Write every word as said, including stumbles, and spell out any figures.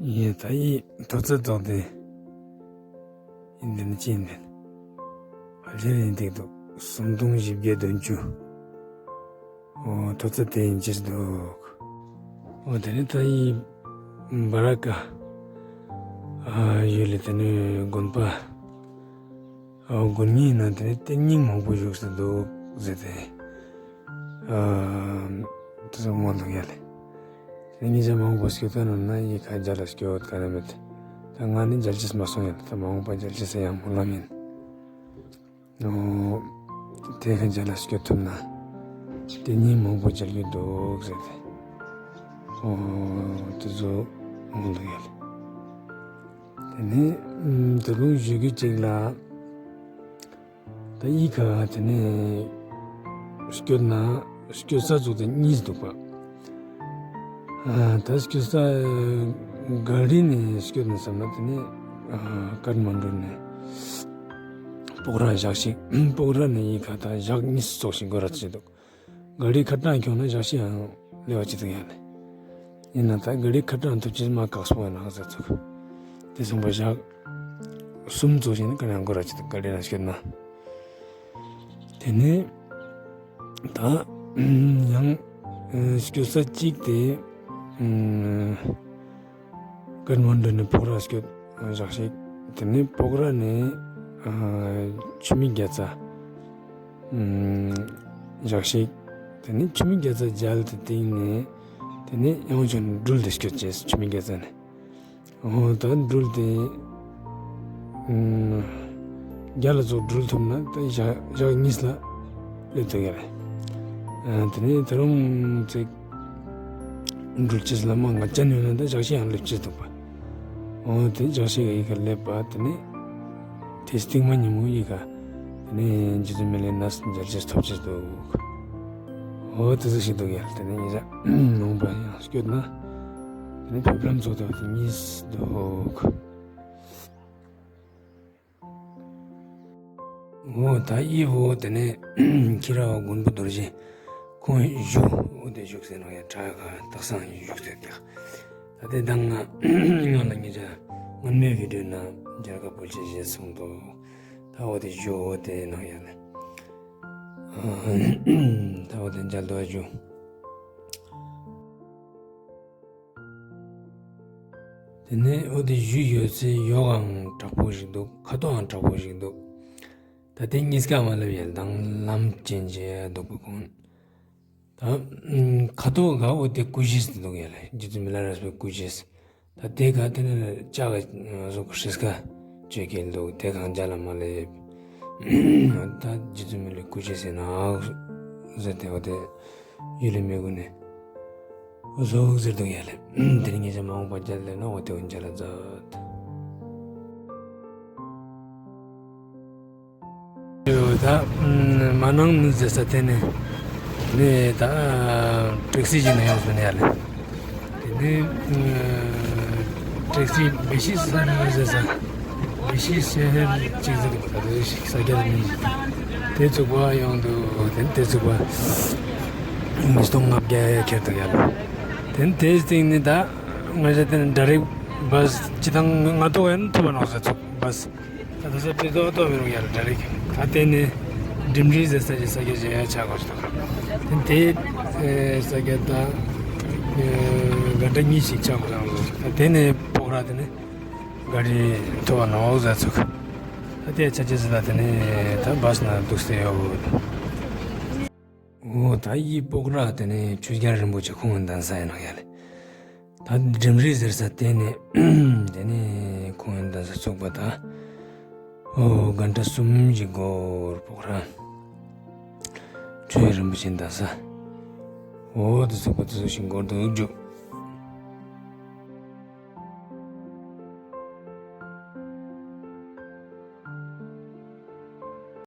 ཡིན། ད་ཡིན། མཐོ་ཚད་ཐོག་དེ་ཡིན། དེ་ནི་ཅི་ཡིན་དེ། ཕལ་ཆེར་ཡིན་འདུག་སུམ་སྟོང་བཞི་བརྒྱ་བདུན་ཅུ། ཨོ། མཐོ་ཚད་དེ་ཡིན་གྱི་འདུག་ཨོ། དེ་ནི་ད་ཡིན། བ་ར་ཀ་ཨ་ཡུལ་ལ་དེ་ནི་དགོན་པ། ཨོ། དགོན་གཉིས་ནང་དེ་ནི་རྟེན་རྙིང་མང་པོ་བཞུགས་སུ་འདུག་ཟེར་ཏེ། ཨ། དེ་ཚོ་མང་འདུག་ཡ་ལེ། དེ་ནི་ཉེ་ཆར་མང་པོ་སྐྱོད་ཐོན་ན་ན་ཡི་ཁ་མཇལ་ལ་སྐྱོད་ག་ནས་མེད། ད་ང་ནི་མཇལ་ཅེས་མ་སོང་ཡ་ལེ། ད་མ་འོངས་པ་མཇལ་ཅེས་ཡང་སྨོན་ལམ་ཡིན། ཨོ། དེ་ཁ་མཇལ་ལ་སྐྱོད་ཐུབ་ན་རྟེན་རྙིང་མང་པོ་མཇལ་རྒྱུ་འདུག་ཟེར་ཏེ། ཨོ། དེ་ཚོ་མང་འདུག་ཡ་ལེ། དེ་ནི་ད་དུང་ཞུ་རྒྱུ་གཅིག་ལ། ད་ཡི་ཁ་དེ་ནི་སྐྱོད་ན་སྐྱོད་ས་ཚུགས་དེ་གཉིས་འདུག་པ། ཨ། ད་སྐྱོད་ས་ག་རེ་ནས་སྐྱོད་ན་བསམ་ན། དེ་ནི་ཨ་ཀཏ་མན་ཌུ་ནས་པོག་ར་ཞག་ཞིག་པོག་ར་ནས་ཡི་ཁ་ད་ཞག་གཉིས་ཙོགས་ཤིག་འགོར་ར་ཆེ་འདུག་ག་རེ་ཁ་གྲངས་ཁྱོང་ན་ཞག་ཤིག་ཡང་ལེ་བ་ཅི་ཐུག་ཡང་ནས། ཡིན་ན་ད་ག་རེ་ཁ་གྲངས་ཐུབ་ཅེས་མ་ཁག་སོང་ཡང་ན་ཟེར་ཚུགས། དེ་སོང་པ་ཞག་གསུམ་ཙོགས་ཤིག་ནི་ག་རེ་འགོར་ར་ཅི་ཐུག་ག་རེ་ན་སྐྱོད་ན། དེ་ནས་ད་ཡང་སྐྱོད་ས་གཅིག་དེ། ཀཏ་མན་ཌུ་ནས་པོག་ར་སྐྱོད་ཞག་ཞིག་དེ་ནས་པོག་ར་ནས་ཨ་ཆུ་མིག་རྒྱལ་རྩེ་ཞག་ཞིག་དེ་ནས་ཆུ་མིག་རྒྱལ་རྩེ་མཇལ་དེ་སྟེང་ནས་དེ་ནས་ཡང་ཅུང་འགྲུལ་དེ་སྐྱོད་ཅེས། ཆུ་མིག་རྒྱལ་རྩེ་ནས། ཨོ། ད་འགྲུལ་དེ་ཨ་རྒྱལ་རྩེ་ཙོགས་འགྲུལ་ཐུབ་ན་ད་ཞག་ཞག་གཉིས་ལ་སླེབས་ཐུབ་ཡ་རེད། ཨ། དེ་ནས་ད་རུང་ཅིག་འགྲུལ་ཅེས་ལ་མ་ང་ཅན་ཡོད་ན་ད་ཞག་ཤིག་ཡང་སླེབས་ཅེས་འདུག་པ། ཨོ། དེ་ཞག་ཤིག་ཡི་ག་སླེབས་པ། དེ་ནས་དེ་སྟིང་མ་ཉིན་མོ་ཡི་ག་དེ་ནས་རྗེ་བཙུན་མི་ལའི་གནས་མཇལ་ཅེས་ཐོབ་ཅེས་འདུག་ཨོ། དེ་ཚོ་ཞིག་འདུག་ཡ། དེ་ནས་ཉེ་ཆར་མ་འོངས་པ་ཡང་སྐྱོད་ན་དེ་ནས་ཕེབས་ལམ་ཚོགས་དང་དེ་གཉིས་འདུག་འོ། ད་ཨི་བོ་དེ་ནས་ཁྱི་ར་བ་མགོན་པོ་རྡོ་རྗེ་ཁོང་བཞུགས། འོ་དེ་བཞུགས་ཟེར་ནོ་ཡ། བྲག་ག་སྟག་ཚང་བཞུགས་ཟེར་ཏེ། ད་དེ་དང་ང་ལ་ཉེ་ཆར་སྔོན་མའི་བི་ཌིའོ་ནང་མཇལ་ཁ་འབུལ་ཆེད་བཞེས་སོང་དོ། ད་འོ་དེ་བཞུགས། འོ་དེ་ནང་ཡ་ལ། ད་འོ་དེ་མཇལ་དོ་བཞུགས། དེ་ནས་འོ་དེ་བཞུགས་ཡོད་ཚེ་ཡོག་འང་དྲག་པོ་ཞིག་འདུག་ཁ་དོག་འང་དྲག་པོ་ཞིག་འདུག་ད་དེ་གཉིས་ཀ་མ་ལབ་ཡལ་དང་ལམ་ཅན་གྱི་འདུག་པ་ཁོང་། ད་ཁ་དོག་ག་འོ་དེ་སྐུ་གཤེགས་འདུག་ཡལ། རྗེ་བཙུན་མི་ལ་རས་པའི་སྐུ་གཤེགས། ད་དེ་ག་དེ་ནས་ལྕགས་གཟུགས་ཧྲིས་ཀ་བཅོས་ཀྱི་འདུག་དེ་གང་ཅག་ལ་མ་ལབ། ད་རྗེ་བཙུན་མི་ལའི་སྐུ་གཤེགས་ཟེར་ན་ཟེར་ཏེ་འོ་དེ། ཡུལ་ལས་མི་དགོས་ནས་བཟོ་ཟེར་འདུག་ཡ་ལེ། དེ་རིང་ངེད་ཅག་མ་འོངས་པ་རྒྱལ་ལས་ན་འོ་དེ་འོན་ཅག་ལ་མཛད། ད་མ་ནང་ནི་ཟེར་ས་དེ་ནས་ནི་ད་ཊེག་སི་ཅིག་ནས་ཡོང་སོང་ནས་ཡ་ལེ། དེ་ནས་ཊེག་སི་བེ་ཤི་ས་ནི་ཟེར་ས། བེ་ཤི་ཤེ་ཧེར་ཅིག་ཟེར་གི་འདུག་ད་དེ་ས་སྐྱ་ལ་མིང་དེ་ཚུགས་པ་ཡོང་འདུག་དེ་ནས་དེ་ཚུགས་པ་ཉིས་སྟོང་ལྔ་བརྒྱ་ཁྱེར་འདུག་ཡ་ལ། དེ་ནས་དེའི་སྟེང་ནས་ད་ང་ཞ་དེ་ནས་ཌའི་རེག་བྷ་སི་སྤྱི་བཏང་ང་ཐོག་ཡན་ཐུབ་པ་ནོག་ཟེར་ཚུགས་བྷ་སི། ད་ད་ས་དེ་ཚོ་ཐོབ་མི་རུང་ཡ་ལ་ཌའི་རེག་ད་དེ་ནས་འགྲིམ་རིལ་ཟེར་ས་ཀྱི་ས་སྐྱ་ཅིག་ཡ་ཆགས་དགོས་ཤི་འདུག་དེ་ནས་དེ་ས་སྐྱ་ད་གྷན་ཊ་གཉིས་ཤིག་ཆགས་དགོས་ས་འདུག་ད་དེ་ནས་པོག་ར་དེ་ནས་ག་རི་ཐོབ་པ་ནོག་ཟེར་ཚུགས། ད་དེ་ཆ་ཅེས་ཟེར་ད་དེ་ནས་ད་བྷ་སི་ན་འདུག་སེ་ཡོད། འོ་ད་ཡི་པོག་ར་དེ་ནས་ཆོས་རྒྱལ་རིན་པོ་ཆེ་ཁོང་གི་གདན་ས་ཡིན་ནོག་ཡ་ལེ། ད་འགྲིམ་རིལ་ཟེར་ས་དེ་ནས་དེ་ནས་ཁོང་གི་གདན་ས་ཚུགས་པ་ད། འོ་གྷན་ཊ་གསུམ་ཞིག་འགོར་པོག་ར། ཆོས་རྒྱལ་རིན་པོ་ཆེ་གདན་ས། འོ་དེ་ཚུགས་པ་དེ་ཚོ་ཞིག་འགོར་འདུག་རྒྱུ།